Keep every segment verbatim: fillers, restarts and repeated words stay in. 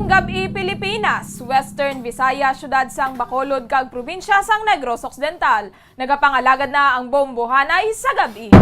Gab-i, Pilipinas, Western Visayas, siyudad sang Bacolod, kag probinsya sang Negros Occidental. Nagapangalagad na ang Bombo Hanay sa gab-i.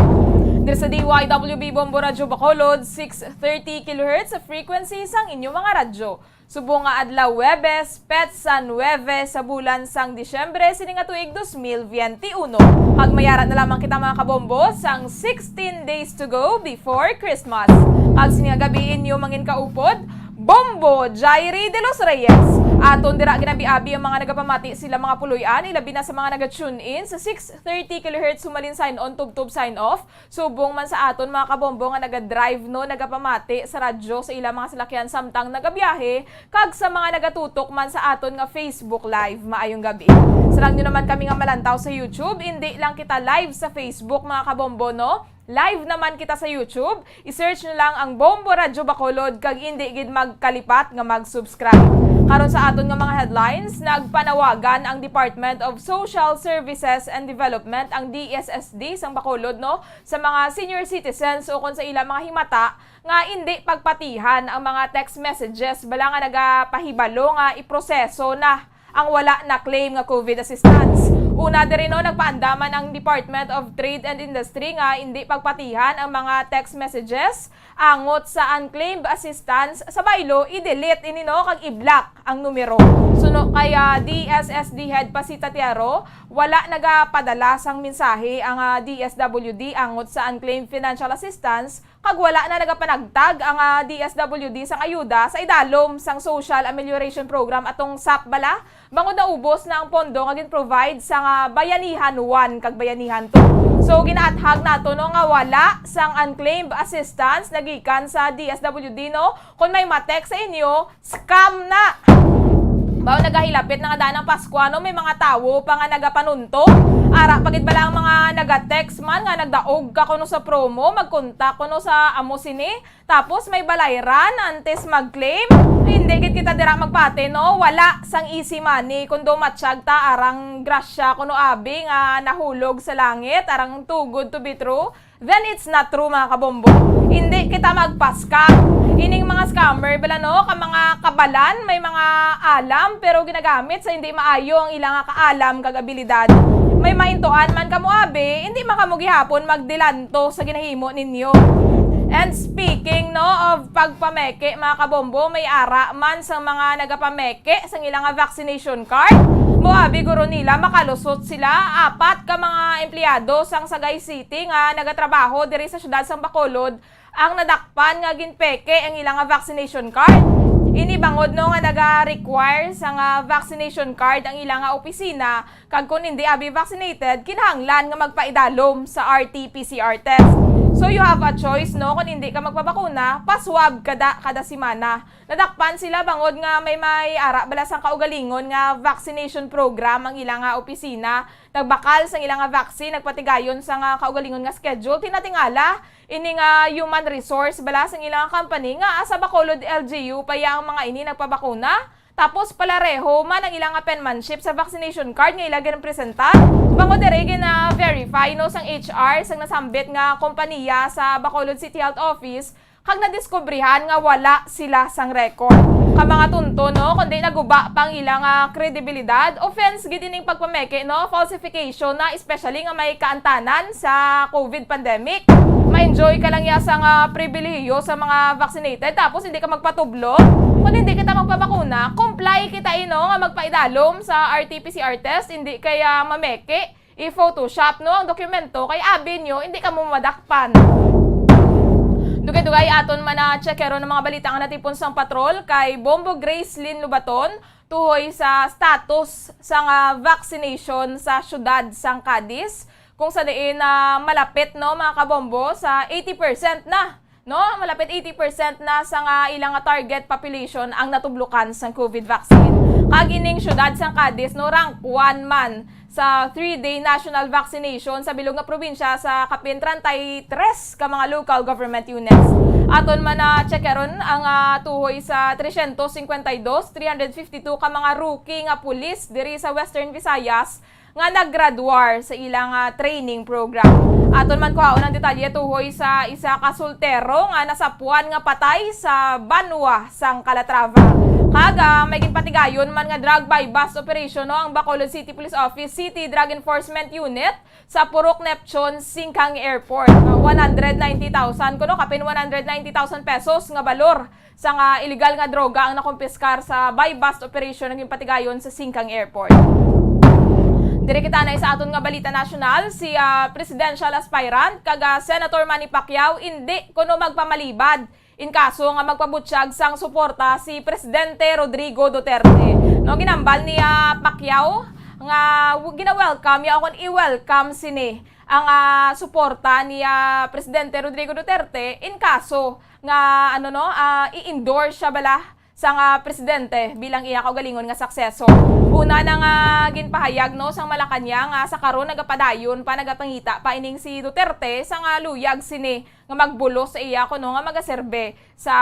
Diri sa D Y W B Bombo Radyo Bacolod, six thirty kilohertz sa frequency sang inyo mga radyo. Subong nga adlaw Huwebes, petsa nuebe sa bulan sang Disyembre sini nga tuig dos mil biyente uno. Kag may ara na lamang kita, mga kabombo, sang sixteen days to go before Christmas. Kag sini nga gab-i inyo mangin kaupod, Bombo Jairi de los Reyes. Aton dira ginabi-abi ang mga nagapamati sila mga puloy-an, ilabi na sa mga naga-tune in sa six thirty kilohertz humalin sign on tubtob sign off. Subong man sa aton mga kabombo nga naga-drive, no, nagapamati sa radyo sa ilang mga salakyan samtang nagabiyahe, kag sa mga nagatutok man sa aton nga Facebook Live. Maayong gab-i. Sarang nyo naman kami nga malantaw sa YouTube. Indi lang kita live sa Facebook, mga kabombo, no? Live naman kita sa YouTube. I-search nyo lang ang Bombo Radyo Bacolod kag indi gid magkalipat nga mag-subscribe. Karon sa aton nga mga headlines, nagpanawagan ang Department of Social Services and Development, ang D S S D sang Bacolod, no, sa mga senior citizens ukon sa ila mga himata nga indi pagpatihan ang mga text messages bala nga nagapahibalo nga iproseso na ang wala na-claim nga COVID assistance. Una diri, no, nagpaandaman ang Department of Trade and Industry nga indi pagpatihan ang mga text messages angot sa unclaimed assistance. Sa baylo, i-delete ini, no, kag i-block ang numero. Suno kay, ah, D S S D Head Pasita Tiaro, wala nagapadala sang mensahe ang, ah, D S W D angot sa unclaimed financial assistance, kag wala na nagapanagtag ang, ah, D S W D sang ayuda sa idalom sang Social Amelioration Program atong sap bala, bangod naubos na ang pondo nga gin-provide sang, ah, Bayanihan one kag Bayanihan two. So, ginaathag nato, no, nga wala sang unclaimed assistance nagikan sa D S W D, no? Kung may ma-text sa inyo, scam na! Baw, nagahilapit na nga daan ang Pasko, ano, may mga tawo pa nga nagapanunto. Ara pa gid bala ang mga naga-text man nga nagdaog ka kuno sa promo, magkontak kuno sa amo sini. Tapos may balayran antes mag-claim. Hindi gid kita dira magpati, no? Wala sang easy money. Kung dumatyag ta, arang grasya kuno abi nga nahulog sa langit, arang too good to be true. Then it's not true, mga kabombo. Hindi kita magpa-scam. Ining mga scammer bala, no, ka mga kabalan, may mga alam, pero ginagamit sa hindi maayo ang ila nga kaalam kag abilidad. May maintuan man kamo abi, hindi man kamo gihapon magdilanto sa ginahimo ninyo. And speaking, no, of pagpameke, mga kabombo, may ara man sa mga nagapameke sang ila nga vaccination card. Mo abi guro nila makalusot sila, apat ka mga empleyado sang Sagay City nga nagatrabaho diri sa siyudad sang Bacolod ang nadakpan nga ginpeke ang ila nga vaccination card. Ini bangod, no, nga naga-require sa nga vaccination card ang ila nga opisina, kag kon hindi abi vaccinated, kinahanglan nga magpaidalom sa R T P C R test. So you have a choice, no, kon hindi ka magpabakuna, pa-swab kada kada semana. Nadakpan sila bangod nga may may ara bala sang kaugalingon nga vaccination program ang ila nga opisina. Nagbakal sang ila nga vaccine, nagpatigayon sa nga kaugalingon nga schedule. Tinatingala, ini nga human resource bala sang ila nga company nga sa Bacolod L G U pa iya ang mga ini nagpabakuna. Tapos palareho man ang ila nga penmanship sa vaccination card nga ila ginpresentar. Bangod diri gina-verify, no, sang H R sang nasambit nga kompanya sa Bacolod City Health Office, kag nadiskubrihan nga wala sila sang record. Ka mga tunto, no, kundi naguba pa ang ila nga kredibilidad, offense gid ining pagpameke, no, falsification na, especially nga may kaantanan sa COVID pandemic. Ma-enjoy ka lang ya sa nga pribilehiyo sa mga vaccinated, tapos hindi ka magpatublo. Kung hindi kita magpabakuna, comply kita, ino, nga magpaidalom sa R T P C R test, hindi kaya mameke. I-Photoshop, no, ang dokumento kay abi nyo, hindi kamo madakpan. Dugay-dugay aton man na check karon ang mga balita nga natipon sang patrol kay Bombo Gracelyn Lobaton tuhoy sa status sa nga vaccination sa siyudad sang Cadiz, kung sa diin na malapit, no, mga kabombo, sa eighty percent na. No, malapit eighty percent na sa nga ilang nga target population ang natublokan sang COVID vaccine. Kag ining siyudad sang Cadiz, no, rank one man sa three-day national vaccination sa bilog nga probinsya sa kapin treinta y tres ka mga local government units. Aton man na check karon ang, ah, tuhoy sa trescientos cincuenta y dos, three hundred fifty-two ka mga rookie nga pulis diri sa Western Visayas nga naggraduar sa ilang, ah, training program. Aton man kuhaon ang detalye tuhoy sa isa ka soltero nga nasapuan nga patay sa banwa sang Calatrava. Kag, ah, may ginpatigayon man nga drug buy-bust operation, no, ang Bacolod City Police Office City Drug Enforcement Unit sa Purok Neptune Singkang Airport. Ah, one hundred ninety thousand kuno, kapin one hundred ninety thousand pesos nga balor sang, ah, iligal nga droga ang nakumpiskar sa buy-bust operation nga ginpatigayon sa Singkang Airport. Diri kita na sa aton nga balita nasyonal, si, ah, presidential aspirant kag, ah, Senator Manny Pacquiao indi kuno magpamalibad in kaso nga magpabutyag sang suporta si Presidente Rodrigo Duterte. No, ginambal ni, ah, Pacquiao nga w-, gina-welcome ya, o kon i-welcome sini ang, ah, suporta ni, ah, Presidente Rodrigo Duterte in kaso nga, ano, no, ah, i-endorse siya bala sang, ah, presidente bilang iya kaugalingon nga successor. Una na nga ginpahayag, no, sang Malacañang nga sa karon nagapadayon pa, nagapangita pa ining si Duterte sang, ah, luyag sini nga magbulos sa iya kuno nga magaserbe sa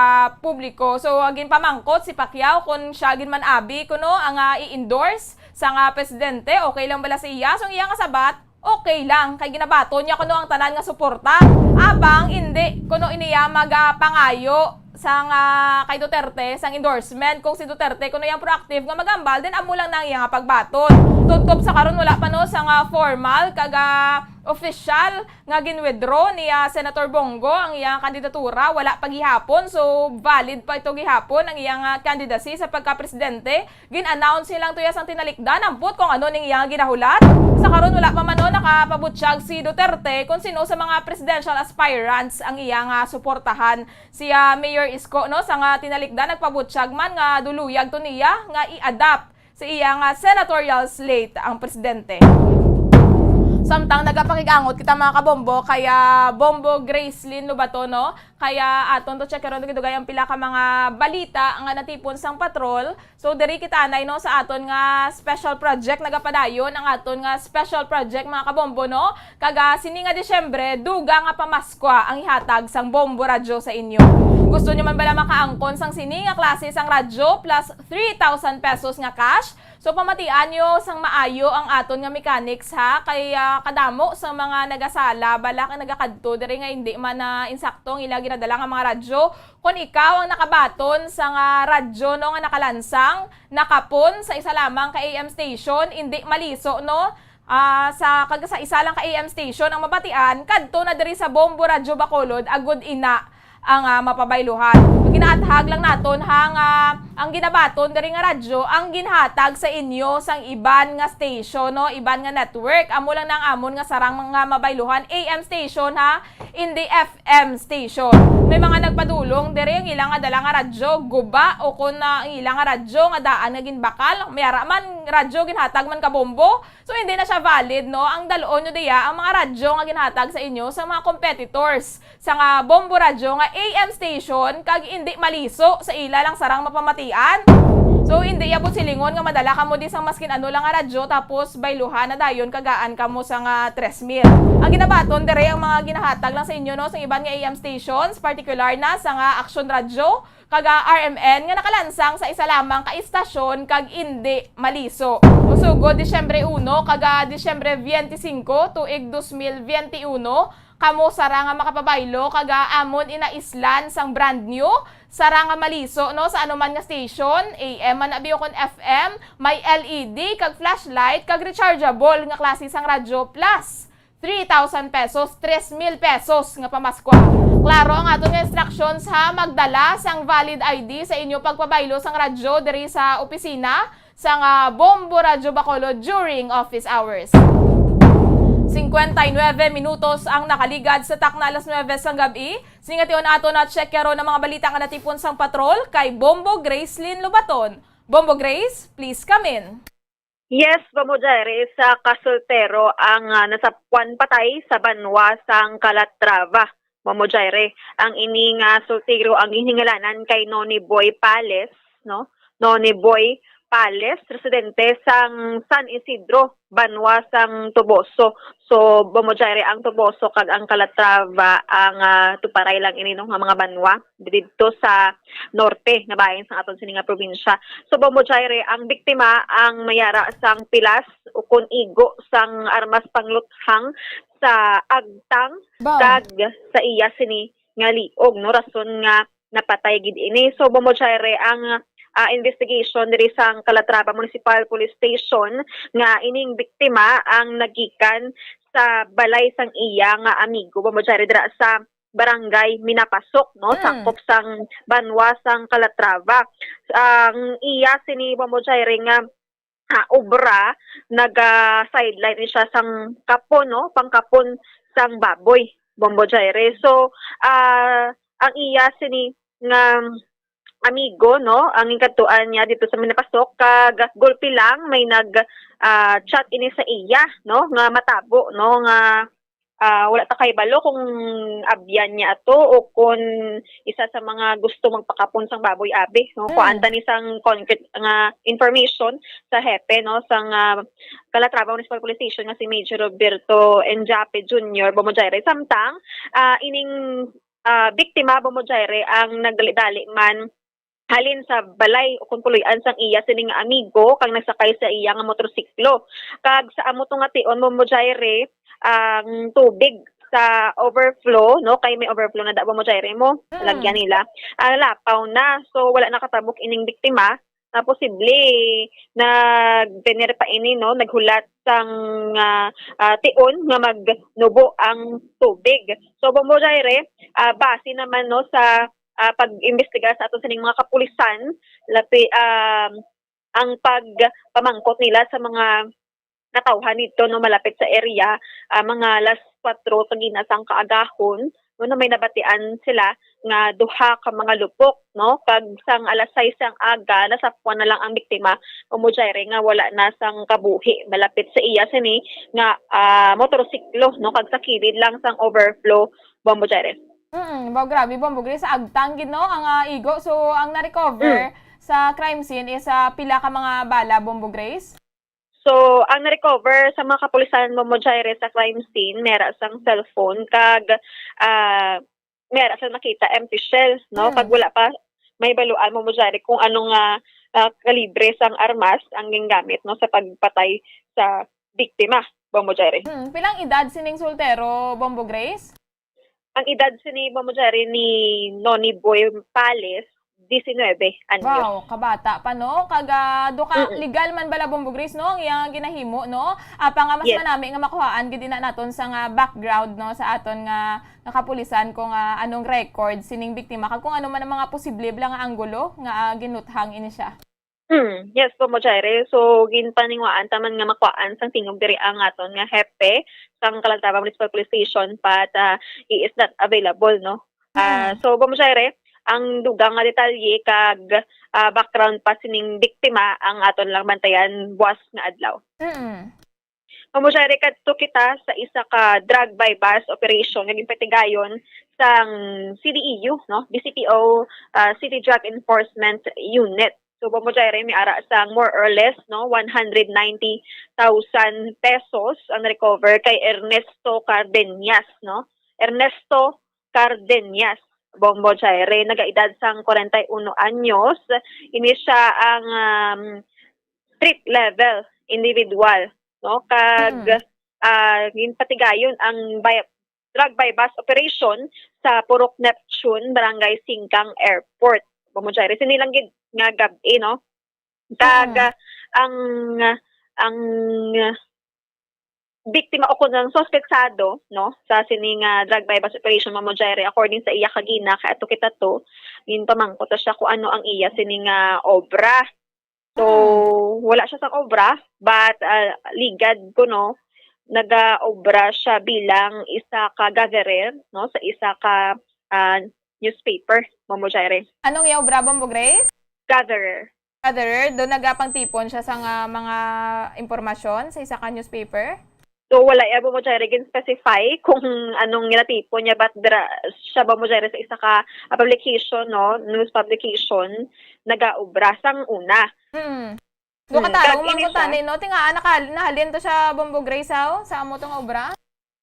publiko. So, ah, ginpamangkot si Pacquiao kung siya gid man abi kuno ang, ah, i-endorse sang, ah, presidente, okay lang bala sa iya. So, ang iya nga sabat, okay lang, kay ginabaton niya kuno ang tanan nga suporta. Abang indi kuno iniya magapangayo sang, ah, kay Duterte sang endorsement. Kung si Duterte kuno yang proactive nga magambal, then amo lang na ang iya nga pagbaton. Tubtob sa karon wala pa, no, sang, ah, formal kag, ah, official nga gin-withdraw ni, ah, Senator Bong Go ang iyang kandidatura. Wala pa gihapon, so valid pa ito gihapon ang iyang, ah, candidacy sa pagka-presidente. Gin-announce nilang tuya sang tinalikdan, ambot kung ano ning iyang ginahulat. Sa karon, wala pa man, no, nakapabutyag si Duterte kung sino sa mga presidential aspirants ang iyang, ah, suportahan. Si, ah, Mayor Isko, no, sa nga tinalikdan, nagpabutyag man nga duluyag to niya nga i-adapt sa iyang, ah, senatorial slate ang presidente. Samtang nagapakig-angot kita, mga kabombo, kaya Bombo Gracelyn Lobato, no? Kaya aton to check karon dugay ang pila ka mga balita nga natipon sang patrol. So, diri kita anay, no, sa aton nga special project. Nagapadayon ang aton nga special project, mga kabombo, no? Kag, ah, sini nga Disyembre, dugang nga pamaskwa ang ihatag sang Bombo Radyo sa inyo. Gusto nyo man bala makaangkon sang sini nga klase sang radyo plus three thousand pesos nga cash? So, pamatian nyo sang maayo ang aton nga mechanics, ha? Kay, ah, kadamo sa mga nagasala, bala kay nagakadto diri nga hindi man na insakto ang ila ginadala nga mga radyo. Kon ikaw ang nakabaton sang, ah, radyo, no, nga nakalansang, nakapon sa isa lamang ka A M station, indi maliso, no? Ah, sa, kag sa isa lang ka A M station ang mabatian, kadto na diri sa Bombo Radyo Bacolod, agud ina ang, ah, mapabayluhan. Ginaathag lang naton ha nga ang ginabaton diri nga radyo ang ginhatag sa inyo sang iban nga station, no, iban nga network. Amo lang na ang amon nga sarang mga mabayluhan A M station, ha, indi F M station. May mga nagpadulong diri ang ilang nga dala nga radyo, guba, o kon, ah, ang ilang nga radyo nga daan nga ginbakal. May ara man radyo ginhatag man ka bombo. So, hindi na siya valid, no? Ang dalon nyo diya ang mga radyo nga ginhatag sa inyo sa mga competitors sa nga Bombo Radyo nga A M station kag hindi maliso sa ila lang sarang mapamatian. So, hindi yabot silingon nga madala kamo di sang maskin ano lang nga radyo tapos bayluhan na dayon kagaan kamo sa nga tres mil. Ang ginabaton diri ang mga ginahatag lang sa inyo, no, sa iban nga A M stations, partikular na sa nga Action Radyo, kag, ah, R M N nga nakalansang sa isa lamang ka istasyon kag indi maliso. Musugod Disyembre uno kag, ah, Disyembre veinte y cinco, tuig dos mil veinte y uno, kamo sara nga makapabaylo kag, ah, amon inaislan sang brand new, sara nga maliso, no, sa anuman nga station, A M man abi ukon F M, may L E D kag flashlight kag rechargeable nga klase sang radyo, plus three thousand pesos, tres mil pesos nga pamaskwa. Klaro ang aton nga instructions, ha, magdala sang valid I D sa inyo pagpabaylo sang radyo diri sa opisina sang, ah, Bombo Radyo Bacolod during office hours. Cincuenta y nueve minutos ang nakaligad sa takna alas nuebe sang gab-i. Singati-on aton na check karon ang mga balita nga natipon sang patrol kay Bombo Gracelyn Lobaton. Bombo Grace, please come in. Yes, Bombo Jaire, sa kasultero ang, ah, nasapuan patay sa banwa sang Calatrava. Bombo Jaire, ang ini nga sultero ang ginhingalanan kay Noni Boy Pales, no? Noni Boy Pales, residente sang San Isidro, banwa sang Toboso. So, Bombo Jaire, ang Toboso kag ang Calatrava ang, ah, tuparay lang ini, no, nga mga banwa didto sa norte nga bahin sang aton sini nga probinsya. So, Bombo Jaire, ang biktima ang may ara sang pilas ukon igo sang armas pangluthang sa agtang Ba? kag sa iya sini nga liog, no, rason nga napatay gid ini. So, Bombo Jaire, ang, ah, investigation diri sa Calatrava Municipal Police Station nga ining biktima ang nagikan sa balay sang iya nga amigo, Bombo Jaire, dira sa Barangay Minapasok, no, Mm. sakop sang banwa sang Calatrava. Ang iya sini, Bombo Jaire, nga, ah, obra, naga-sideline ni siya sang kapon, no, pangkapon sang baboy, Bombo Jaire. So, ah, ang iya sini nga amigo, no, ang ginkaadtuan niya dito sa Minapasok, kag gulpi lang may nag, ah, chat ini sa iya, no, nga matabo, no, nga, ah, wala ta kahibalo kung abyan niya ato o kung isa sa mga gusto magpakapon sang baboy, abi, no. Hmm. Kuhaan ta ni sang concrete nga information sa hepe, no, sang, ah, Calatrava Municipal Police Station nga si Major Roberto Enjape Junior, Bombo Jaire. Samtang, ah, ining, ah, biktima, Bombo Jaire, ang nagdali-dali man halin sa balay o kung puloy-an sang iya sining amigo kag nagsakay sa iya nga motorsiklo. Kag sa amo to nga tion, Bombo Jaire, ang tubig sa overflow, no, kay may overflow na da, Bombo Jaire, mo, Mm. lagyan nila. Ah, lapaw na. So, wala nakatabok ining biktima na posible nagtener pa ini, no, naghulat sang, ah, ah, tion nga magnubo ang tubig. So, Bombo Jaire, ah, base naman, no, sa, ah, pag-imbestiga sa ato sining mga kapulisan, lapi, um, ang pagpamangkot nila sa mga katawhan dito, no, malapit sa area, ah, mga alas kwatro kagina sang kaagahon, no, na may nabatian sila nga duha ka mga lupok, no, kag sang alas sais sang aga, nasapuan na lang ang biktima, Bombo Jaire, nga wala na sang kabuhi malapit sa iya sini nga, ah, motorsiklo, no, kag sa kilid lang sang overflow, Bombo Jaire. Mm, wow, grabe, Bombo Grace, sa agtang gid, no, ang, ah, igo. So, ang na-recover Mm. sa crime scene is, ah, pila ka mga bala, Bombo Grace? So, ang na-recover sa mga kapulisan, Bombo Jaire, sa crime scene, mera sang cellphone kag, ah, mera sang nakita empty shell, no? Hmm. Kag wala pa mahibaluan, Bombo Jaire, kung ano nga, ah, kalibre sang armas ang gingamit, no, sa pagpatay sa biktima, Bombo Jaire. Hmm, pilang edad sining soltero, Bombo Grace? Ang edad sini, Bombo Jaire, ni Noni Boy Pales, diecinuebe anyo. Wow, kabata pa, no? Kag, ah, duka, Mm-mm. legal man bala, Bombo Grace, no, ang iyang ginahimo, no? Apa nga mas Yes. manami nga makuhaan gid ina naton sa nga background, no, sa aton nga, nga kapulisan kung, ah, anong record sining biktima kag kung ano man ang mga posible bala nga anggulo nga, ah, ginuthang ini siya. Hmm, yes, Bombo Jaire. So, ginpaninguhaan ta man nga makuhaan sang tingog diri ang aton nga hepe sang Calatrava Municipal Police Station, but, ah, he is not available, no? Ah, Hmm. so, Bombo Jaire, ang dugang nga detalye kag, ah, background pa sining biktima ang aton lang bantayan buwas nga adlaw. Mm. Bombo Jaire, kadto kita sa isa ka drug buy-bust operation nga ginpatigayon sang C D E U, no? D C P O, ah, City Drug Enforcement Unit. So, Bombo Jaire, may ara sang more or less, no, one hundred ninety thousand pesos ang recover kay Ernesto Cardenas, no? Ernesto Cardenas, Bombo Jaire, nagaedad sang kwarenta y uno anyos. Ini siya ang, um, street level individual, no? Kag, Mm. ah, ginpatigayon ang buy-, drug buy-bust operation sa Purok Neptune, Barangay Singkang Airport. Bombo Jaire, sini lang gid nga gab-i, no? Kag, Mm. ah, ang, ang biktima o kung ang suspetsado, no, sa sini nga drug buy-bust operation, Bombo Jaire, according sa iya kagina, kay ato kita to, ginpamangkot siya kung ano ang iya sini nga obra. So, Mm. wala siya sang obra, but, ah, ligad kuno, nagaobra siya bilang isa ka gatherer, no, sa isa ka, ah, newspaper, Bombo Jaire. Anong iya obra, Bombo Grace? Gatherer. Gatherer, doon nagapangtipon siya sa nga mga impormasyon sa isa ka newspaper? So, wala iya, Bombo Jaire, gin-specify kung anong ginatipon niya, but dira siya, Bombo Jaire, sa isa ka, ah, publication, no, news publication, nagaobra sang una. Mm. Duha ka Mm. tawo Kag man ini ko siya tani, no? Tinga, ah, nakahal-, nahalin to siya, Bombo Grace, haw? Sa amo tong obra?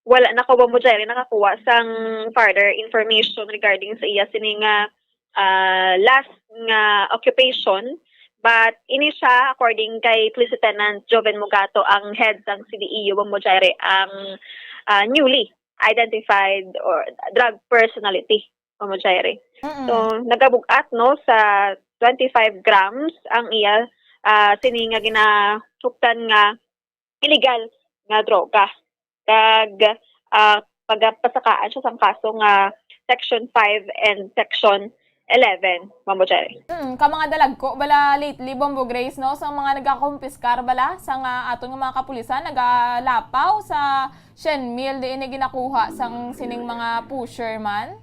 Wala na ko, Bombo Jerry, nakakuha sang further information regarding sa iya sini nga, ah, last nga occupation. But ini siya, according kay Police Lieutenant Joven Mugato, ang head sang C D E U, Bombo Jerry, ang, ah, newly identified or drug personality, Bombo Jerry. Mm-mm. So, nagabug-at, no, sa twenty-five grams ang iya, ah, sini nga ginahuptan nga illegal nga droga. Kag, ah, pagapasakaan siya sang kaso nga Section five and Section eleven, Bombo Jerry. Hmm, ka mga dalagko bala lately, Bombo Grace, no? Sa mga nagakumpiskar bala, sa nga aton nga mga kapulisan, nagalapaw sa siyam mil di ini ginakuha sang sining mga pusher man.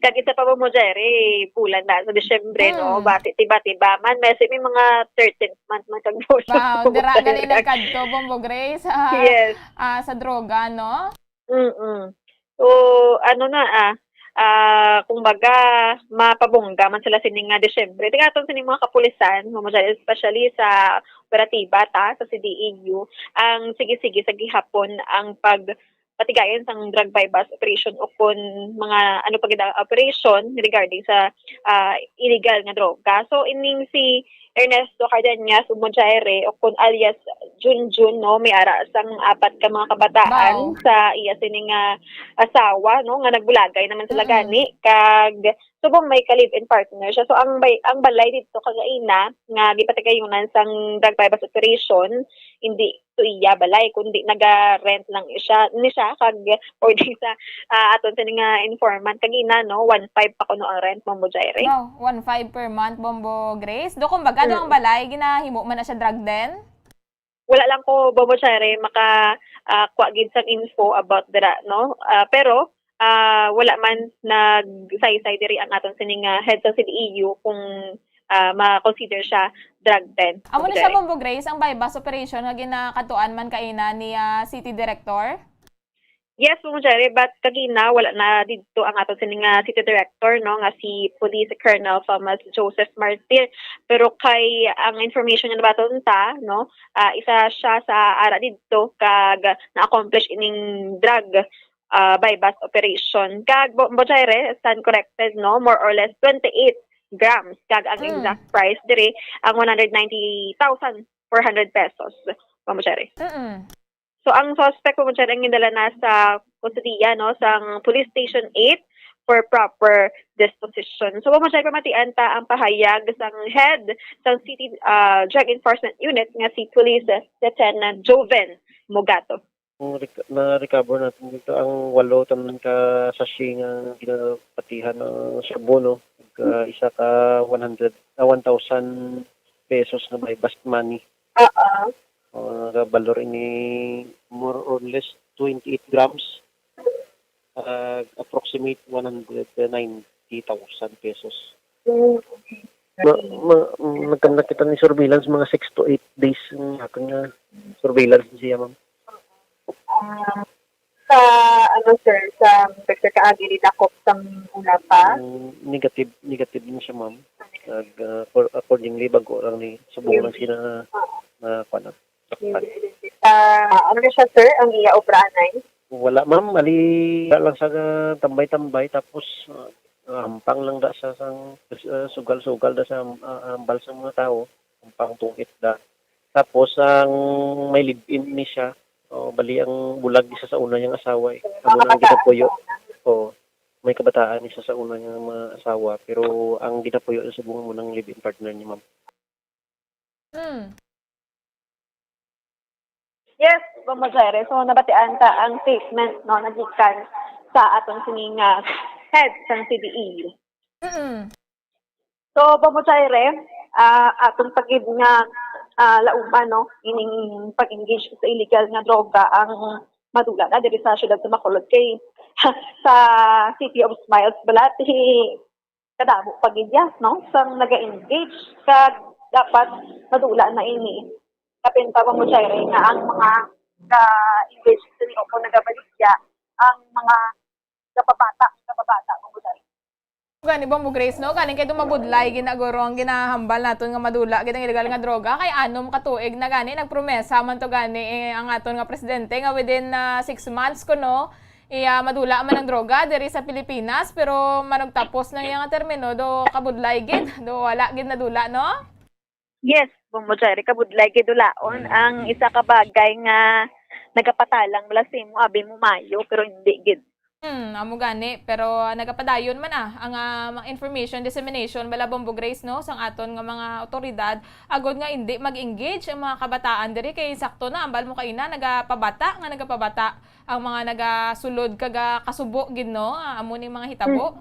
Kag isa pa, Bombo Jerry, bulan na sa Disyembre, no? Mm. Basi tiba-tiba man, may, may mga thirteenth month man kag bonus. Wow, Bombo dira gali Jerry. Nagkadto, Bombo Grace, ah, Yes. ah, sa droga, no? Mm-mm. So, ano na, ah, ah, kumbaga, mapabongga man sila sining nga Disyembre. Tigaton sining mga kapulisan, Bombo Jerry, especially sa operatiba ta, sa C D E U, ang sige-sige sa gihapon ang pag patigayon sang drug buy-bust operation o kon mga ano pa gid ang operation regarding sa, ah, illegal nga droga. So, ining si Ernesto Cardenas Umojaire o kon alias Junjun, no, may ara sang apat ka mga kabataan Wow. sa iya sini nga asawa, no, nga nagbulagay naman sila Mm. gani. Kag subong may ka-live-in partner siya. So, ang bay-, ang balay dito kagaina nga gipatigayunan sang drug buy-bust operation, hindi to iya balay, kundi naga-rent lang siya, ni siya, kag according sa, ah, aton sini nga informant kagina, no, one five pa kuno ang rent, Bombo Jaire. Wow, one five per month, Bombo Grace. Do, kumbaga, do ang Mm. balay, ginahimo man na siya drug den? Wala lang ko, Bombo Jaire, maka, ah, kuha gid sang info about dira, no? Ah, pero, ah, wala man nagsaysay diri ang aton sini nga head sa C D E U kung, ah, ma-consider siya drug den. Amo na siya, Diri. Bombo Grace, ang buy-bust operation nga ginakadtuan man kaina ni, ah, City Director? Yes, Bombo Jaire, but kagina wala na didto ang aton sini nga City Director, no, nga si Police Colonel Thomas Joseph Martir. Pero kay ang information nga nabaton ta, no, ah, isa siya sa ara didto kag na-accomplish ining drug, ah, buy-bust operation. Kag Bo-, Bombo Jaire, stand corrected, no, more or less twenty-eight grams. Kag ang Mm. exact price diri ang one hundred ninety thousand four hundred pesos, Bombo Jaire. Mm-mm. So, ang suspect, Bombo Jaire, ang gindala na sa kustodiya, no, sang Police Station eight for proper disposition. So, Bombo Jaire, pamatian ta ang pahayag sang head sang City, ah, Drug Enforcement Unit nga si Police Lieutenant Joven Mugato. Ang rec-, na-recover natin dito ang walo tanan ka sachet nga ginapatihan ng shabu, no? Ug, ah, isa ka one hundred, ah, one thousand pesos nga buy-bust money. Oo. Ah, nga valor ini more or less twenty-eight grams. Ah, approximate one hundred ninety thousand pesos. Mm, okay. Ma-, ma-, mm, nagkanda kita ni surveillance, mga six to eight days ang aton nga surveillance siya, ma'am. Ah, sa, ano, sir, sa picture ka agi ni dakop sang una pa? Mm, negative, negative na siya, ma'am. Nag, ah, for, accordingly, bago lang ni subong lang siya na, na, kuwan na. Ah, ano na siya, sir, ang iya obra anay? Wala, ma'am. Ali, wala lang sa tambay-tambay. Tapos, ah, hampang lang da sa sang, ah, sugal-sugal da sa, ah, ambal sa mga tao. Hampang tungit da. Tapos, ang may live-in ni siya, oh, bali ang bulag isa sa una niyang asawa, eh. Amo na ang ginapuyo. Oh, may kabataan isa sa una niyang mga asawa, pero ang ginapuyo sa bunga mo ng live-in partner niya, ma'am. Mm. Yes, Bombo Jaire. So, nabatian ta ang statement, no, nagikan sa aton sini nga head sang C D E. Mm. So, Bombo Jaire, ah, aton pa gid nga, ah, lauman, no, ining pag-engage sa illegal nga droga ang madula na diri sa siyudad sa Bacolod kay sa City of Smiles, bala, ti kadamo pa gid ya, no, sang naga-engage, kag dapat madula na ini. Kapin pa, Bombo Jaire, nga ang mga ga-engage sini o kung nagabaligya ang mga gapabata, gapabata, Bombo Jaire. Gani, Bombo Grace, no? Gani kay dumabudlay ginaguro ang ginahambal naton nga madula gid ang illegal nga droga, kay anom ka tuig na gani nagpromesa man to gani, eh, ang aton nga presidente nga within, ah, six months kuno iya madula man ang droga diri sa Pilipinas, pero manugtapos na iya nga termino, do kabudlay gid, do wala gid nadula, no? Yes, Bombo Jerry, kabudlay gid dulaon ang isa ka bagay nga nagapatalang bala sa imo, abi mo maayo, pero hindi gid. Hmm, amo gani, pero nagapadayon man, ah, ang, ah, mga information dissemination bala, Bombo Grace, no, sang aton nga mga awtoridad, agod nga indi mag-engage ang mga kabataan diri, kay sakto na, ambal mo kaina, nagapabata nga nagapabata ang mga nagasulod kag, ah, kasubo gid, no, ah, amo ning mga hitabo.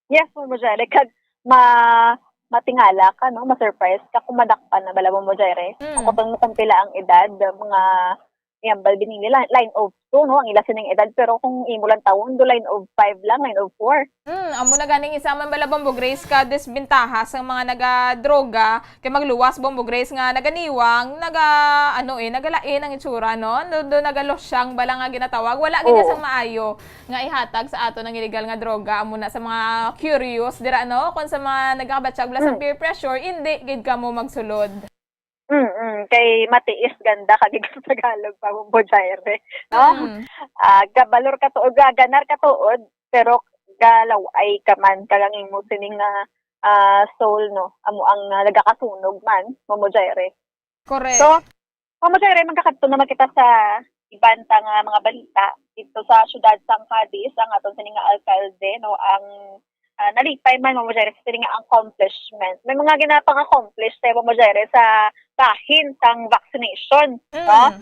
Yes, Bombo Jerry, kag ma-, matingala ka, no, ma-surprise ka kung madakpan na bala, Bombo Jerry. Mm. Kung kuton mo kung pila ang edad, mga Yambal binili lang, line of two, no, ang ila sining edad, pero kung imo lang tawon, do line of five lang, line of four. Hmm, amo na ganing isa man bala, Bombo Grace, ka disbentaha sang mga nagadroga, kay magluwas, Bombo Grace, nga naganiwang, naga, ano, eh, nagalain ang itsura, no? Do, do nagalosyang bala nga ginatawag, wala gid na Oo. sang maayo nga ihatag sa aton ang illegal nga droga. Amo na sa mga curious dira, no? Kung sa mga nagakabatyag bala sa Hmm. peer pressure, hindi gid kamo magsulod. Mm, kay matiis ganda kag sa Tagalog pa, Bombo Jaire, no? Mm. Ah, gabalor ka tuod, gaganar ka tuod, pero galaway ka man kag ang imo sining nga, ah, soul, no? Amo ang, ah, nagakasunog man, Bombo Jaire. Correct. So, Bombo Jaire, magkakadto naman kita sa iban ta nga mga balita. Dito sa siyudad sang Cadiz, ang aton sini nga alkalde, no, ang, ah, nalipay man, Bombo Jaire, sa sini nga accomplishment. May mga ginapang-accomplish tayo, Bombo Jaire, sa bahin sang vaccination, Mm. no?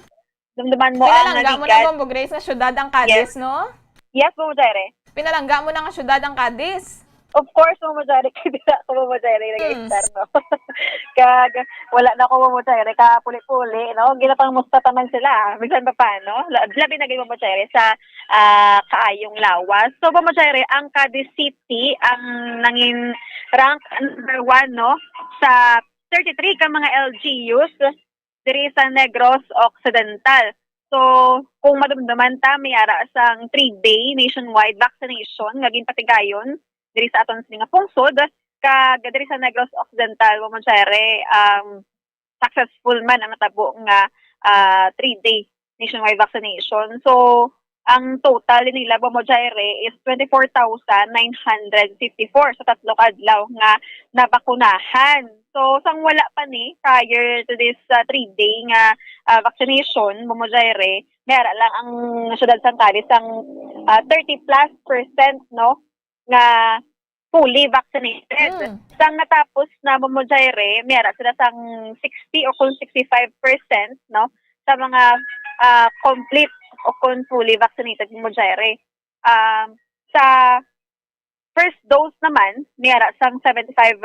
Dumduman mo ang Pinalangga mo na, nalikat. Bombo Grace, nga siyudad ang Cadiz, Yes. no? Yes, Bombo Jaire. Pinalangga mo na nga siyudad ang Cadiz. Of course, Bombo Jaire, kay dira ako, Bombo Jaire, Hmm. nag-star, no? Kag wala na ko, Bombo Jaire, ka puli-puli, no? Ginapangmusta taman sila, bisan pa paano. La-, labi na gid, Bombo Jaire, sa, ah, kaayong lawas. So, Bombo Jaire, ang Cadiz City ang nangin rank number one, no? Sa thirty-three ka mga L G Us diri sa Negros Occidental. So, kung madumduman ta, may ara sang three-day nationwide vaccination nga ginpatigayon diri sa aton sini nga pungsod, kag diri sa Negros Occidental, Bombo Jaire, um, successful man ang natabo nga, ah, three-day nationwide vaccination. So, ang total nila, Bombo Jaire, is twenty-four thousand nine hundred fifty-four sa tatlo ka adlaw nga nabakunahan. So, sang wala pa ni, prior to this, ah, three-day nga, ah, vaccination, Bombo Jaire, may ara lang ang siyudad sang Cadiz sang, ah, thirty plus percent, no, nga fully vaccinated. Mm. Sang natapos na, Bombo Jaire, may ara sila sang sixty o kung sixty-five percent, no, sa mga, ah, complete o kung fully vaccinated, Bombo Jaire. Um, sa first dose naman, may ara sang seventy-five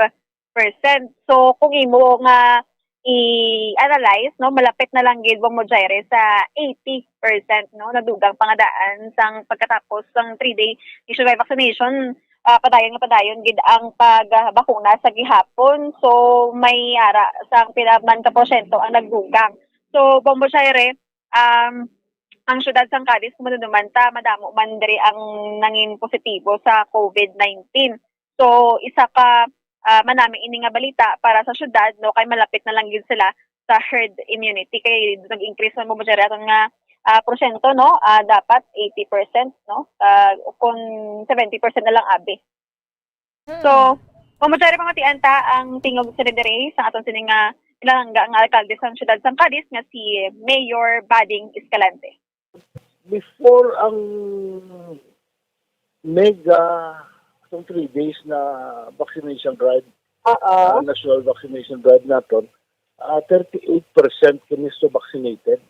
percent. So, kung imo nga i-analyze, no, malapit na lang gid, Bombo Jaire, sa eighty percent, no, nadugang pangadaan sang pagkatapos sang three-day nationwide vaccination, ah, padayon nga padayon gid ang pagbakuna sa gihapon. So, may ara sang pila man ka porsyento ang nagdugang. So, Bombo Jaire, um, ang siyudad sang Cadiz, kung madumduman ta, madamo man diri ang nangin positibo sa COVID nineteen. So, isa ka, ah, manami ini nga balita para sa siyudad, no, kay malapit na lang gid sila sa herd immunity, kay nag-increase man mo diri aton nga, ah, porsyento, no, ah, dapat eighty percent, no, ah, kung seventy percent na lang abi. Hmm. So, Bombo Jaire, pamatian ta ang tingog sa diri sa aton sini nga pinalangga nga alkalde sang siyudad sang Cadiz nga si Mayor Bading Escalante. Before ang mega, atong three days na vaccination drive, Oo. ah, national vaccination drive naton, ah, thirty-eight percent kini so vaccinated.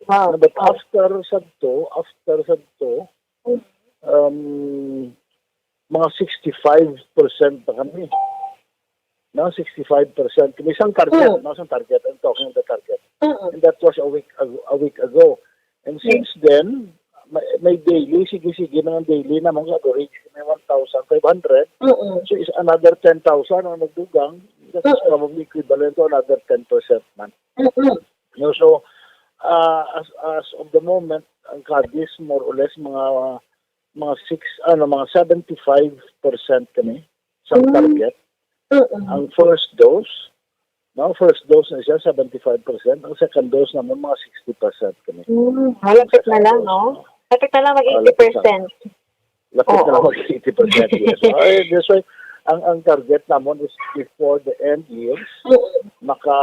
Wow. But after sadto, after sadto, Mm. um, mga sixty-five percent na kami. No, sixty-five percent. Kami isang target, Mm. no, isang target. I'm talking of the target. Mm-mm. And that was a week ago, a week ago. And Yes. since then, may, may daily, sige-sige na ang daily na mga average, may one thousand five hundred. Mm-mm. So, is another ten thousand ang nagdugang. That is Mm-mm. probably equivalent to another ten percent man. Mm-mm. No, so, ah, as, as of the moment, ang Cadiz, more or less, mga mga six, ano, mga seventy-five percent kami sa Mm. target. Mm-mm. Ang first dose, no, first dose na siya, seventy-five percent. Ang second dose naman, mga sixty percent kami. Mm, malapit Ang na lang, second dose, no? no? Malapit na lang mag Ah, lapit na. eighty percent. Lapit na Oo. lang mag eighty percent, yes. So, ay, that's why ang, ang target namon is before the end years, Mm. maka,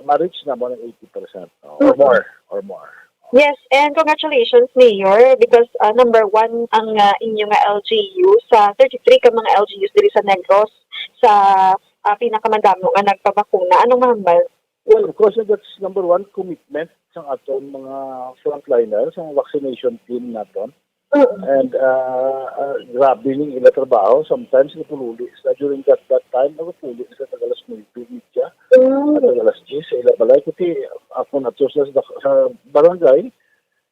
ma-reach namon ang eighty percent, no? Or Mm. more, or more. Yes, and congratulations, Mayor, because, ah, number one ang, ah, inyo nga L G U sa thirty-three ka mga L G Us diri sa Negros sa, ah, pinakamandamo nga nagpabakuna. Anong mahambal? Well, of course, that's number one, commitment sang aton mga frontliners, ang vaccination team naton. Mm. And, ah, ah, grabe ning ila trabaho. Sometimes, napululi sila during that, that time, napululi sila tag alas nuebe media, Mm. tag alas diyes sa ila balay. Kuti, ako na to sa, sa barangay,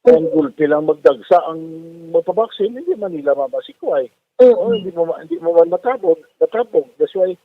and Mm. gulpi lang magdagsa ang magpabaksin, hindi man nila mamasikway. Mm. Oh, hindi mo ma-, hindi mo man matabog, matabog. That's why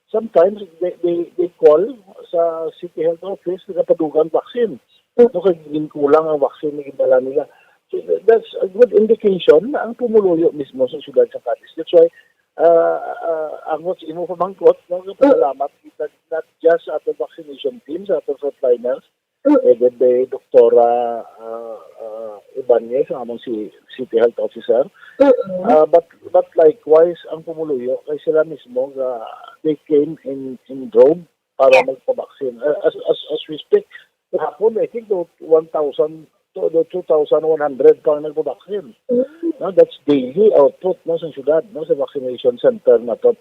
sometimes they, they, they call sa City Health Office, nagapadugang vaccine. Mm. No, kay ginkulang ang vaccine na gindala nila. So, that's a good indication na ang pumuluyo mismo sa siyudad sa Cadiz. That's why, uh, uh, ang what's imo pamangkot, no, kapasalamat kita not just sa ato vaccination team, sa ato frontliners, Mm. headed by Doktora, uh, uh, Ibanez, ang among si City Health Officer. Mm. Uh, but, but likewise, ang pumuluyo, kay sila mismo, uh, they came in, in drove para Yes. magpabaksin. Uh, as, as, as we speak, kahapon, I think, do one thousand to, do two thousand one hundred pa ang nagpabaksin. Mm. No, that's daily output, no, sa syudad, no, sa vaccination center na to.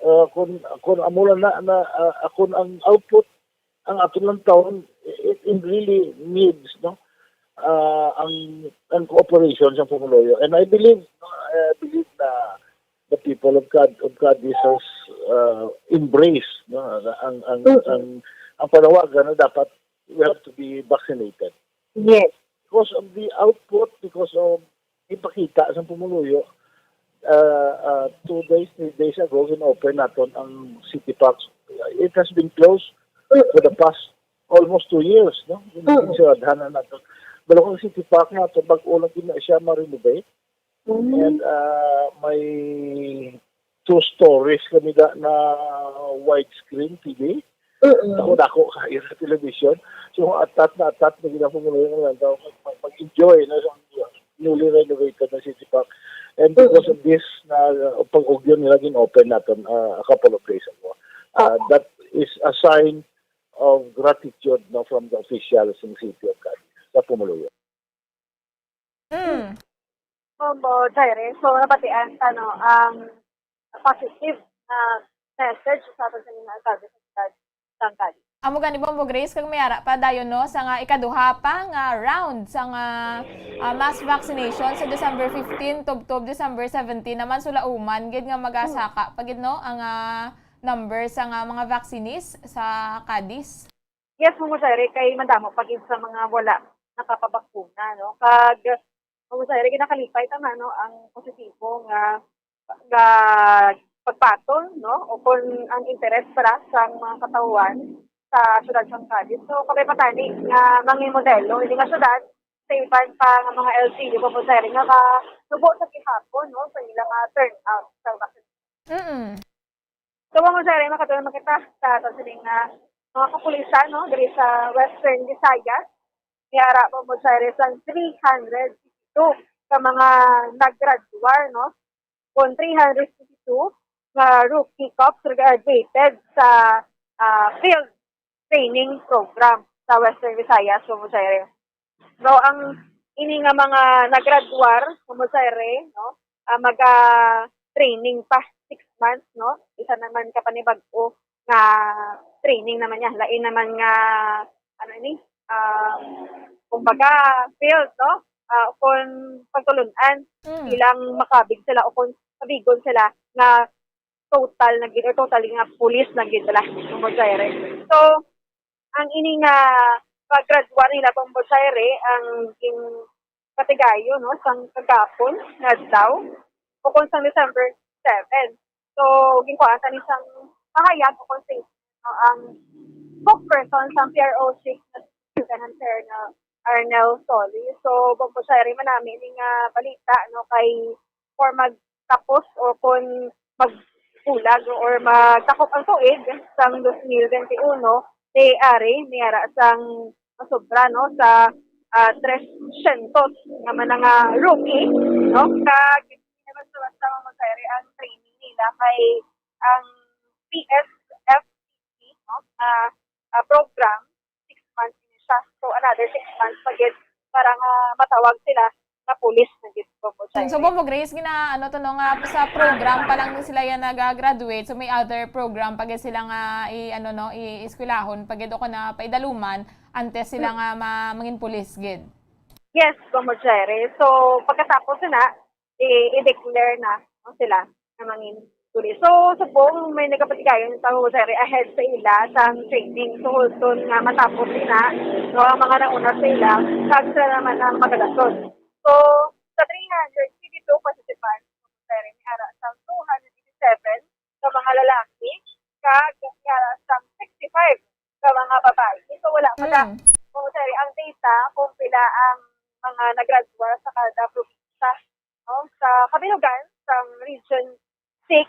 Uh, kung, kung amo lang na, na, uh, kung ang output, ang aton lang taon, it, it really needs, no, uh, ang, ang cooperation sa pumuluyo. And I believe, no, I believe na the people of Cad-, of Cadiz has, uh, embraced, no, ang, ang, Mm. ang, ang panawagan na dapat we have to be vaccinated. Yes. Because of the output, because of ipakita sa pumuluyo, uh, uh, two days, three days ago, gin-open naton ang City Park. It has been closed Mm. for the past almost two years, no? Mm. Ginsiradhan na naton. Pero ang City Park naton, bag-o lang gid na siya ma-renovate. Mm. And, uh, may two stories kami da na widescreen T V. Mm. Dako-dako kaayo sa television. So, atat na atat na gid ang pumuluyo nga mga tawo mag-, mag-, mag-enjoy na sa newly renovated na City Park. And because Mm. of this, na, uh, pag-ugyon nila, gin-open naton, uh, a couple of days ago. Uh, Oo. That is a sign of gratitude, no, from the officials in City of Cadiz sa pumuluyo. Mm. Opo, Jaire. So, nabatian ta, no, ang positive na message sa aton sa mga alkalde sa siyudad sang Cadiz. Amo gani, Bombo Grace, kag may ara pa dayon, no, sa nga ikaduha pa nga round sa nga, ah, mass vaccination sa December fifteen tubtob December seventeen naman, sulauman gid nga magasaka pa gid, no, ang, ah, number sa nga mga vaccinees sa Cadiz. Yes, Ma'am Rosario, kay madamo pa gid sa mga wala nakapabakuna, no? Kag, Ma'am Rosario, ginakalipay ta nga, no, ang positibo nga, nga pagpatol, no, o kung ang interes para sa mga katawhan sa siyudad sang Cadiz. So, kabay pa tani nga mangin modelo ini nga siyudad sa iban pa nga mga L G U, Ma'am Rosario, nga kasubo sa gihapon, no, sa ilang, ah, turnout sa vaccine. Mm. So, Ma'am Rosario, makatulong man kita sa aton sining, ah, mga kapulisan, no, diri sa Western Visayas. May ara, Ma'am Rosario, sang three hundred fifty-two ka mga naggraduar, no? Kung three hundred fifty-two nga rookie cops graduated sa, ah, field training program sa Western Visayas, Ma'am Rosario. So, ang ini nga mga naggraduar, Ma'am Rosario, no, ah, maga-training pa six months, no? Isa naman ka panibag-o nga training naman niya. Lain naman nga, ano ini, ah, kumbaga, field, no? Ah, kung pagtulun-an Mm. ilang makabig sila o kung kabigon sila nga total na gid, or totally nga pulis na gid sila, Ma'am Rosario. So, ang ini nga paggraduar nila, Ma'am Rosario, ang gin-, patigayon, no, sang kagapon nga adlaw, o kung sang December seven. So, ginkuhaan ta ni sang pahayag o kung sing-, no, ang spokesperson sang P R O six na si Lieutenant Colonel Arnel Solis. So, Ma'am Rosario, manami ni nga balita, no, kay or magtapos o kon magbulag or magtakop ang tuig sang dos mil twenty-one, may ari, may ara sang masobra, no, sa, ah, tresyentos nga mga nga rookie, no? Kag hindi naman basta-basta, Ma'am Mujayri, ang training nila kay ang P S F P C, no, nga, ah, program, six months ini siya. So, another six months pa gid para nga matawag sila nga pulis na gid, Ma'am Mujayri. So, Bombo Grace, gina-, ano to, no, nga sa program pa lang sila yan nag-graduate. So, may other program pa gid sila nga i-, ano, no, i-, eskwelahon pa gid o kana paidaluman antes sila nga ma-, mangin pulis gid. Yes, Bombo Jerry. So, pagkatapos na, i-, i-declare na, no, sila nga mangin pulis. So, subong may nagapatigayon sa Bombo Jerry ahead sa ila sang training. So, hulton nga matapos sila, no, ang mga nauna sa ila, kag sila naman ang magadason. So, sa three hundred fifty-two participants, Bombo Jerry, may ara sang two hundred eighty-seven ka mga lalaki, kag may ara sang sixty-five ka mga babayi. So, wala pa sa, Mm. Bombo Jerry, ang data kung pila ang mga nagradwar sa kada probinsya, no? Sa kabilugan, sa Region six,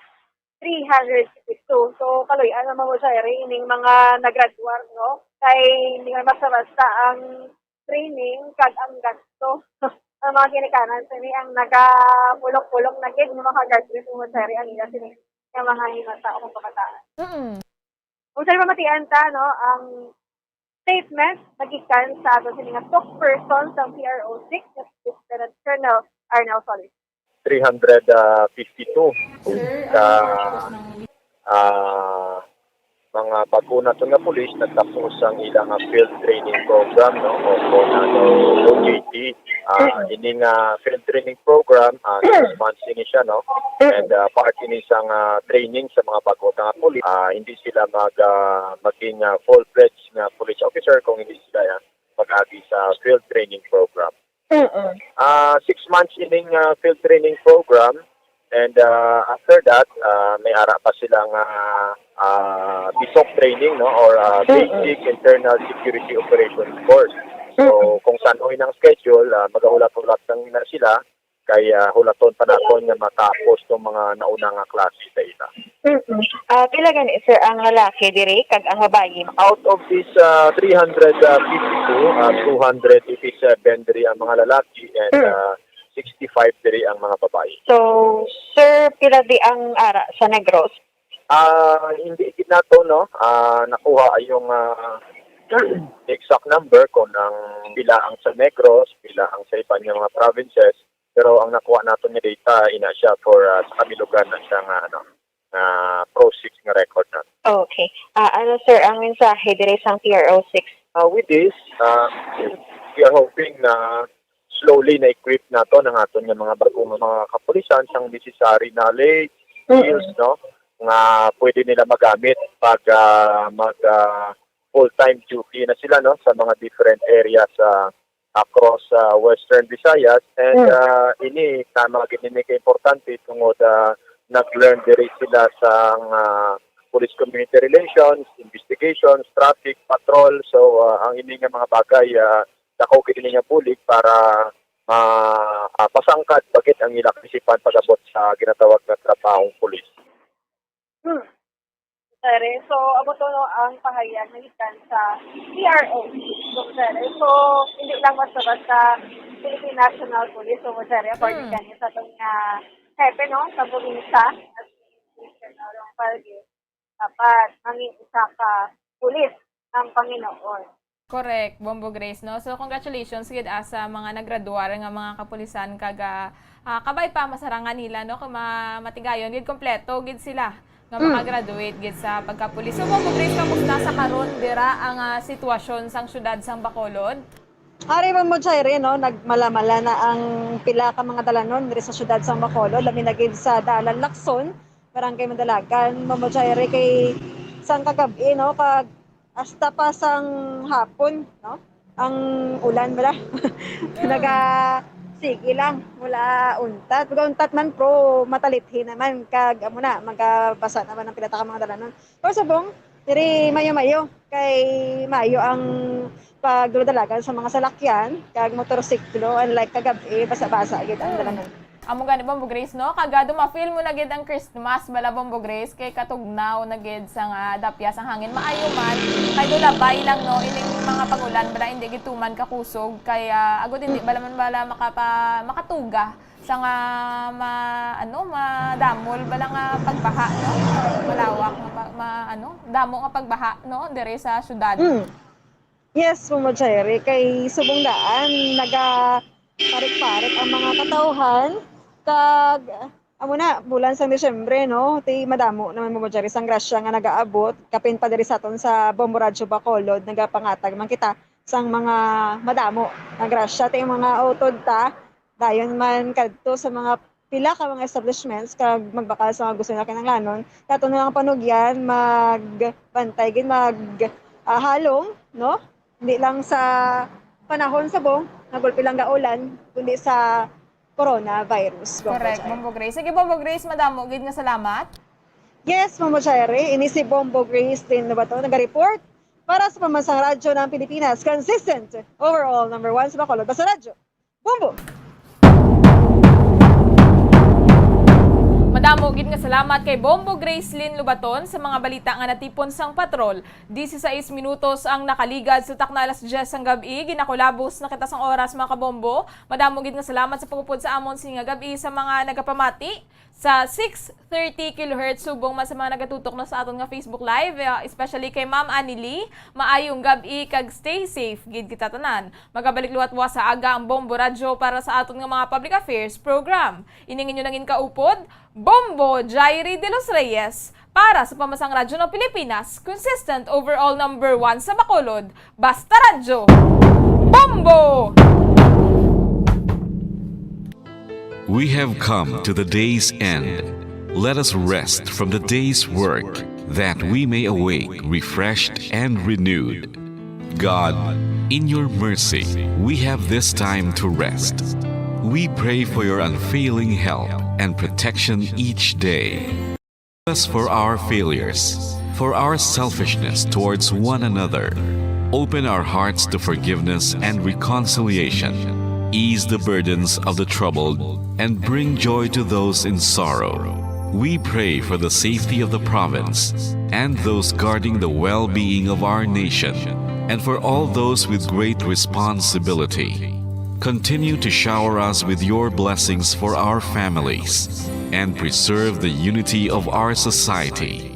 three hundred fifty-two. So, kaluy-an naman, Bombo Jerry, ining mga nagradwar, no? Kay hindi man basta-basta ang training kag ang gasto. Ang mga ginikanan sini ang nagapulok-pulok na gid nga maka-graduate, Bombo Jerry, ang ila sini nga mga himata o kabataan. Mm. Kung sa pamatian ta, no, ang statement nagikan sa ato sini nga spokesperson sang P R O six, Lieutenant Colonel Arnel Solis. Three hundred fifty-two Sir, ka, ano ang purpose ng ah, mga bag-o naton nga pulis nagtapos ang ila nga field training program, no? O kon ano, O J T. Ah, Mm. ini nga field training program, ah, six months ini siya, no? Mm. And, ah, part ini sang, ah, training sa mga bag-o nga pulis. Ah, hindi sila mag, ah, maging, ah, full-fledged nga police officer kung hindi sila, ah, mag-agi sa field training program. Mm. Ah, six months ining, ah, field training program, and, ah, after that, ah, may ara pa sila nga, ah, bisok training, no, or, ah, Mm-mm. basic internal security operations course. So, Mm-mm. kung san-o ang schedule, ah, magahulat-hulat lang na sila, kay, ah, hulaton pa naton nga matapos tong mga nauna nga klase sa ila. Mm-mm. Ah, pila gani, sir, ang lalaki diri kag ang babayi? Out of this, ah, three hundred fifty-two, ah, two hundred eighty-seven diri ang mga lalaki and, Mm. ah, sixty-five diri ang mga babayi. So, sir, pila di ang ara sa Negros? Ah, hindi gid nato, no? Ah, nakuha yung, ah, exact number kung ang pila ang sa Negros, pila ang sa iban nga mga provinces. Pero ang nakuha naton nga data, ina siya for, ah, sa kabilugan na siya nga, ano, nga Pro six nga record naton. Okay. Ah, ano, sir, ang mensahe diri sang P R O six? Ah, with this, ah, we are hoping na slowly na-equip naton ang aton nga mga bag-o nga mga kapulisan sang necessary knowledge, Mm. skills, no, nga pwede nila magamit pag, ah, mag, ah, full-time duty na sila, no, sa mga different areas, ah, across, ah, Western Visayas. And, Mm. ah, ini, tama gid ini ka importante tungod, ah, nag-learn diri sila sa, ah, police community relations, investigations, traffic, patrol. So, ah, ang ini nga mga bagay, ah, dako gid ini nga bulig para ma-, ah, pasangkad pa gid ang ila kaisipan pag-abot sa ginatawag nga trabahong pulis. Hmm. Sir, so, amo to, no, ang pahayag na gikan sa P R O. So, sir, so, hindi lang basta-basta Philippine National Police, so, sir, according Mm. kani sa atong nga hepe, no, sa probinsya, at Colonel Palgi, dapat mangin isa ka pulis ang Panginoon. Correct, Bombo Grace, no? So, congratulations gid, ah, sa mga naggraduar nga mga kapulisan kag, ah, ah, kabay pa masarangan nila, no? Kung ma-, matigayon gid, kompleto gid sila nga Mm. makagraduate gid sa pagkapulis. So, Bombo Grace, kamusta sa karon dira ang, ah, sitwasyon sang siyudad sang Bacolod? Ari, Bombo Jerry, no? Nagmalamala na ang pila ka mga dalanon diri sa siyudad sang Bacolod, labi na gid sa Dalan Lacson, Barangay Mandalagan, Bombo Jerry, kay sang kagab-i, no? Kag hasta pa sang hapon, no? Ang ulan bala. Mm. Naga, sige lang, wala untat. Baga untat man, pero matalithi naman. Kag, amo na, magabasa naman ang pila ta ka mga dalanon. Pero subong, diri mayo-mayo. Kay mayo ang pagdala-dalagan sa mga salakyan, kag motorsiklo, unlike kagab-i, basa-basa gid ang Mm. dalanon. Amo gani, Bombo Grace, no? Kag, ah, daw ma-feel mo na gid ang Christmas, bala, Bombo Grace, kay katugnaw na gid sa nga dapya sang hangin. Maayo man, kay daw labay lang, no, ining mga pag-ulan, bala, hindi gid tuman kakusog, kay, ah, agod hindi bala man bala makapa-, makatuga sa nga ma-, ano, madamol bala nga pagbaha, no? Malawak nga pa-, ma-, ano, damo nga pagbaha, no, diri sa syudad. Mm. Yes, Mama Jerry, kay subong daan, naga-parik-parik ang mga katawhan. Kag, amo na, bulan sang Disyembre, no? Ti madamo naman, Mama Jerry, sang grasya nga nagaabot. Kapin pa diri sa aton sa Bombo Radyo Bacolod, nagapangatag man kita sang mga madamo nga grasya. Ti mga utod ta, dayon man kadto sa mga pila ka mga establishments kag magbakal sa mga gusto nila kinahanglanon. Kay aton na lang panugyan, magbantay gid, mag, ah, halong, no? Hindi lang sa panahon subong nga gulpi lang gaulan, kundi sa coronavirus, Bombo Correct, Jerry. Bombo Grace. Sige, Bombo Grace, madamo gid nga salamat. Yes, Mama Jerry, ini si Bombo Grace din na ba to? Nag-report para sa Pambansang Radyo ng Pilipinas, consistent, overall, number one sa Bacolod. Basta Radyo. Bombo! Madamo gid nga salamat kay Bombo Gracelyn Lubaton sa mga balita nga natipon sang patrol. Disisais minutos ang nakaligad sa takna alas diyes sang gab-i. Ginakulabos na kita sang oras, mga kabombo. Madamo gid nga salamat sa pag-upod sa amon sini nga gab-i sa mga nagapamati sa six thirty kilohertz, subong man sa mga nagatutok na sa aton nga Facebook Live, eh, especially kay Ma'am Annie Lee. Maayong gab-i kag stay safe gid kita tanan. Magabalik liwat buwas sa aga ang Bombo Radyo para sa aton nga mga public affairs program. Ini ang inyo nangin kaupod, Bombo Jairi de los Reyes, para sa Pambansang Radyo ng Pilipinas, consistent, overall number one sa Bacolod, Basta Radyo, Bombo! We have come to the day's end. Let us rest from the day's work, that we may awake refreshed and renewed. God, in your mercy, we have this time to rest. We pray for your unfailing help and protection each day. Us for our failures, for our selfishness towards one another. Open our hearts to forgiveness and reconciliation. Ease the burdens of the troubled and bring joy to those in sorrow. We pray for the safety of the province and those guarding the well-being of our nation, and for all those with great responsibility. Continue to shower us with your blessings for our families and preserve the unity of our society.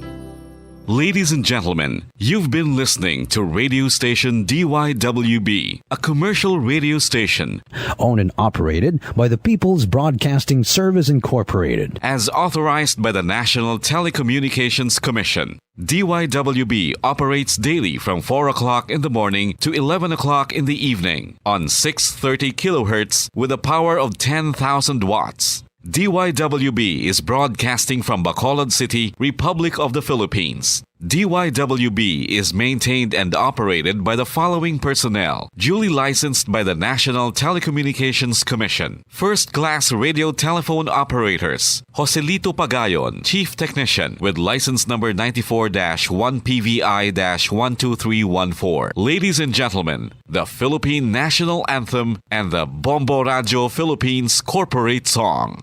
Ladies and gentlemen, you've been listening to radio station D Y W B, a commercial radio station owned and operated by the People's Broadcasting Service Incorporated, as authorized by the National Telecommunications Commission. D Y W B operates daily from four o'clock in the morning to eleven o'clock in the evening on six thirty kilohertz with a power of ten thousand watts. D Y W B is broadcasting from Bacolod City, Republic of the Philippines. D Y W B is maintained and operated by the following personnel, duly licensed by the National Telecommunications Commission. First-class radio telephone operators, Joselito Pagayon, Chief Technician, with license number ninety-four dash one P V I dash one two three one four. Ladies and gentlemen, the Philippine National Anthem and the Bombo Radyo Philippines Corporate Song.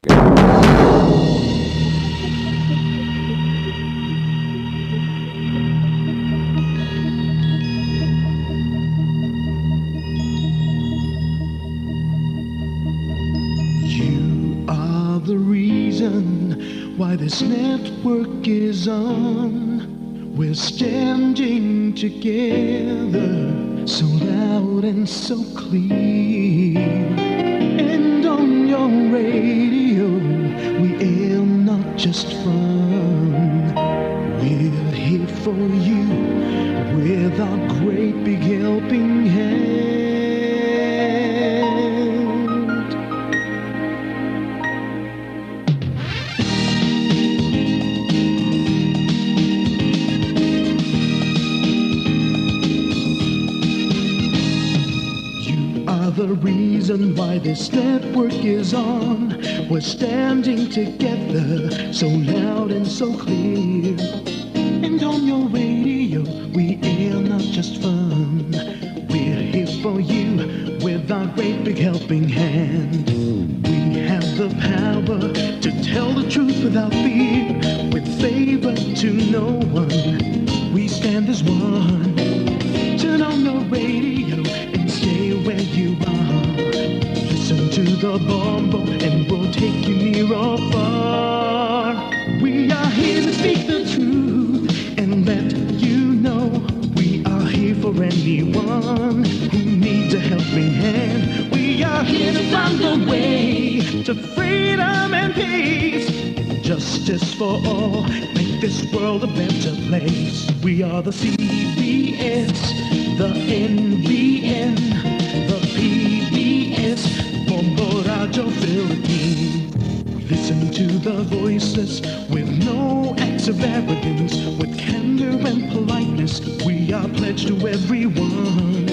You are the reason why this network is on. We're standing together, so loud and so clear. And on your radio, we air not just fun. We're here for you with our great big helping hand. You are the reason why this network is on. We're standing together, so loud and so clear. And on your radio, we air not just fun. We're here for you with our great big helping hand. We have the power To tell the truth without fear, with favor to no one, we stand as one. Turn on the radio and stay where you are. Listen to the Bombo and we'll take you near or far. We are here to speak the truth and let you know we are here for anyone who needs a helping hand. We are here to find the way to freedom and peace, justice for all, make this world a better place. We are the C B S, the N B N, the P B S, Bombo Radyo Philippines. Listen to the voices with no acts of arrogance, with candor and politeness. We are pledged to everyone.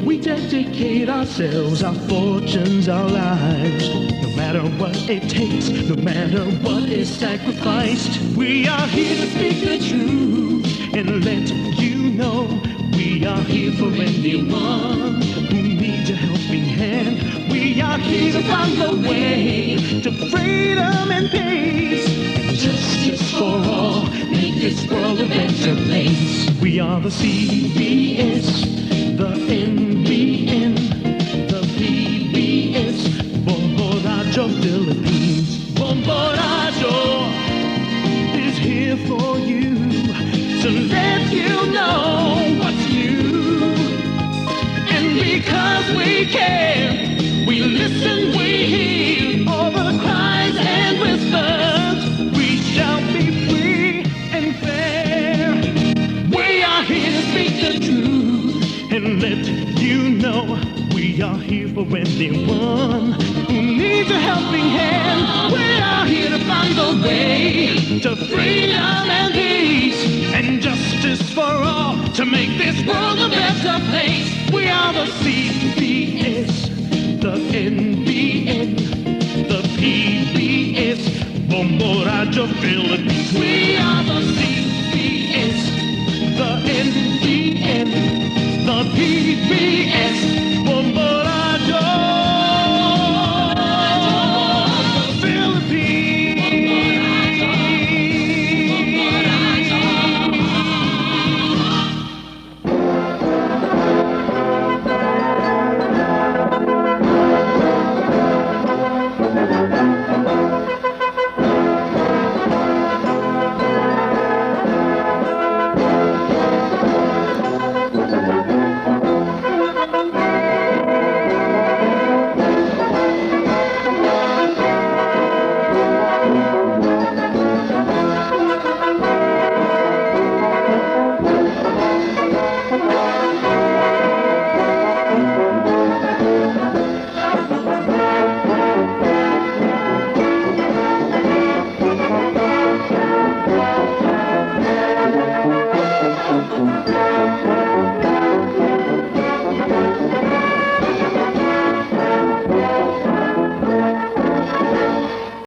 We dedicate ourselves, our fortunes, our lives. No matter what it takes, no matter what is sacrificed, we are here to speak the truth and let you know we are here for anyone who needs a helping hand. We are here to find the way to freedom and peace and justice for all. Make this world a better place. We are the C B S, the N B N, the P B S, Bombo Radyo Philippines. Bombo Radyo is here for you to let you know what's new. And because we care, we listen, we hear all the cries and whispers. We shall be free and fair. We are here to speak the truth and let you know we are here for anyone who needs a helping hand. We are here to find the way to freedom and peace and justice for all to make this world a better place. We are the C B S, the N B N, the P B S, Bombo Radyo Philippines. We are the C B S, the N B N, the P B S,